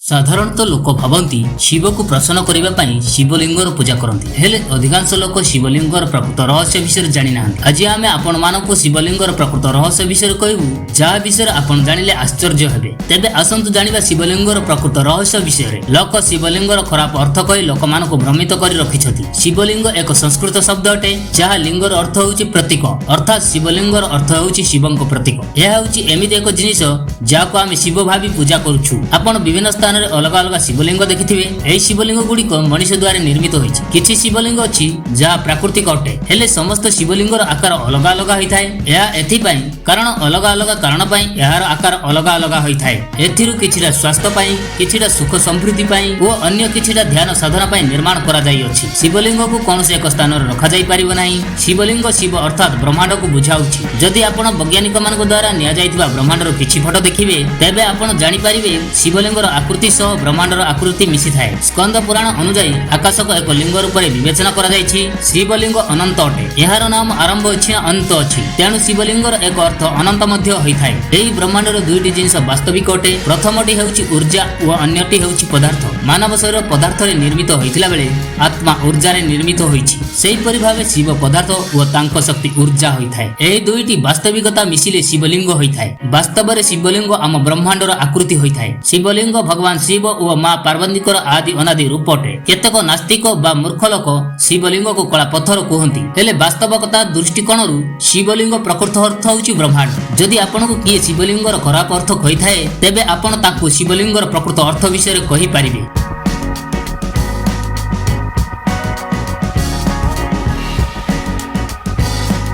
ସାଧାରଣତଃ ଲୋକ ଭାବନ୍ତି ଶିବକୁ ପ୍ରସନ୍ନ କରିବା ପାଇଁ ଶିବଲିଙ୍ଗର ପୂଜା କରନ୍ତି। ହେଲେ ଅଧିକାଂଶ ଲୋକ ଶିବଲିଙ୍ଗର ପ୍ରକୃତ ରହସ୍ୟ ବିଷୟରେ ଜାଣିନାହାନ୍ତି। ଆଜି ଆମେ ଆପଣମାନଙ୍କୁ ଶିବଲିଙ୍ଗର ପ୍ରକୃତ ରହସ୍ୟ ବିଷୟରେ କହିବୁ, ଯାହା ବିଷୟରେ ଆପଣ ଜାଣିଲେ ଆଶ୍ଚର୍ଯ୍ୟ ହେବେ। ତେବେ ଆସନ୍ତୁ ଜାଣିବା ଶିବଲିଙ୍ଗର ପ୍ରକୃତ ରହସ୍ୟ ବିଷୟରେ। ଲୋକ ଶିବଲିଙ୍ଗର ଖରାପ ଅର୍ଥ କହି ଲୋକମାନଙ୍କୁ ଭ୍ରମିତ କରି ରଖିଛନ୍ତି। ଶିବଲିଙ୍ଗ ଏକ ସଂସ୍କୃତ ଶବ୍ଦ ଅଟେ, ଯାହା ଲିଙ୍ଗର ଅର୍ଥ ହେଉଛି ପ୍ରତୀକ। ଅର୍ଥାତ୍ ଶିବଲିଙ୍ଗର ଅର୍ଥ ହେଉଛି ଶିବଙ୍କ ପ୍ରତୀକ। ଏହା ହେଉଛି ଏମିତି ଏକ ଜିନିଷ ଯାହାକୁ ଆମେ ଶିବ ଭାବି ପୂଜା କରୁଛୁ। ଆପଣ ବିଭିନ୍ନ ସ୍ଥାନରେ ଅଲଗା ଅଲଗା ଶିବଲିଙ୍ଗ ଦେଖିଥିବେ। ଏହି ଶିବଲିଙ୍ଗ ଗୁଡ଼ିକ ମଣିଷ ଦ୍ୱାରା ନିର୍ମିତ ହୋଇଛି। କିଛି ଶିବଲିଙ୍ଗ ଅଛି ଯାହା ପ୍ରାକୃତିକ ଅଟେ, ହେଲେ ସମସ୍ତ ଶିବଲିଙ୍ଗର ଆକାର ଅଲଗା ଅଲଗା ହୋଇଥାଏ। ଏହା ଏଥିପାଇଁ କାରଣ ଅଲଗା ଅଲଗା କାରଣ ପାଇଁ ଏହାର ଆକାର ଅଲଗା ଅଲଗା ହୋଇଥାଏ। ଏଥିରୁ କିଛିଟା ସ୍ୱାସ୍ଥ୍ୟ ପାଇଁ, କିଛିଟା ସୁଖ ସମୃଦ୍ଧି ପାଇଁ ଓ ଅନ୍ୟ କିଛିଟା ଧ୍ୟାନ ସାଧନା ପାଇଁ ନିର୍ମାଣ କରାଯାଇଅଛି। ଶିବଲିଙ୍ଗକୁ କୌଣସି ଏକ ସ୍ଥାନରେ ରଖାଯାଇ ପାରିବ ନାହିଁ। ଶିବଲିଙ୍ଗ ଶିବ ଅର୍ଥାତ୍ ବ୍ରହ୍ମାଣ୍ଡକୁ ବୁଝାଉଛି। ଯଦି ଆପଣ ବୈଜ୍ଞାନିକମାନଙ୍କ ଦ୍ୱାରା ନିଆଯାଇଥିବା ବ୍ରହ୍ମାଣ୍ଡର କିଛି ଫଟୋ ଦେଖିବେ, ତେବେ ଆପଣ ଜାଣିପାରିବେ ଶିବଲିଙ୍ଗର ଆକୃତି ସହ ବ୍ରହ୍ମାଣ୍ଡର ଆକୃତି ମିଶିଥାଏ। ସ୍କନ୍ଦ ପୁରାଣ ଅନୁଯାୟୀ ଆକାଶକୁ ଏକ ଲିଙ୍ଗ ରୂପରେ ବିବେଚନା କରାଯାଇଛି। ଶିବଲିଙ୍ଗ ଅନନ୍ତ ଅଟେ। ଏହାର ନାମ ଆରମ୍ଭ ଅଛି ନା ଅନ୍ତ ଅଛି। ତେଣୁ ଶିବଲିଙ୍ଗର ଏକ ଅର୍ଥ ଅନନ୍ତ ମଧ୍ୟ ହୋଇଥାଏ। ଏହି ବ୍ରହ୍ମାଣ୍ଡର ଦୁଇଟି ଜିନିଷ ବାସ୍ତବିକ ଅଟେ। ପ୍ରଥମଟି ହେଉଛି ଉର୍ଜା ଓ ଅନ୍ୟଟି ହେଉଛି ପଦାର୍ଥ। ମାନବ ଶରୀର ପଦାର୍ଥରେ ନିର୍ମିତ ହୋଇଥିଲା ବେଳେ ଆତ୍ମା ଉର୍ଜାରେ ନିର୍ମିତ ହୋଇଛି। ସେହିପରି ଭାବେ ଶିବ ପଦାର୍ଥ ଓ ତାଙ୍କ ଶକ୍ତି ଉର୍ଜା ହୋଇଥାଏ। ଏହି ଦୁଇଟି ବାସ୍ତବିକତା ମିଶିଲେ ଶିବଲିଙ୍ଗ ହୋଇଥାଏ। ବାସ୍ତବରେ ଶିବଲିଙ୍ଗ ଆମ ବ୍ରହ୍ମାଣ୍ଡର ଆକୃତି ହୋଇଥାଏ। ଶିବଲିଙ୍ଗ ଭଗବାନ ଶିବ ଓ ମା ପାର୍ବତୀଙ୍କର ଆଦି ଅନାଦି ରୂପ ଅଟେ। କେତେକ ନାସ୍ତିକ ବା ମୂର୍ଖ ଲୋକ ଶିବଲିଙ୍ଗକୁ କଳା ପଥର କୁହନ୍ତି, ହେଲେ ବାସ୍ତବକତା ଦୃଷ୍ଟିକୋଣରୁ ଶିବଲିଙ୍ଗ ପ୍ରକୃତ ଅର୍ଥ ହେଉଛି ବ୍ରହ୍ମାଣ୍ଡ। ଯଦି ଆପଣଙ୍କୁ କିଏ ଶିବଲିଙ୍ଗର ଖରାପ ଅର୍ଥ କହିଥାଏ, ତେବେ ଆପଣ ତାଙ୍କୁ ଶିବଲିଙ୍ଗର ପ୍ରକୃତ ଅର୍ଥ ବିଷୟରେ କହିପାରିବେ।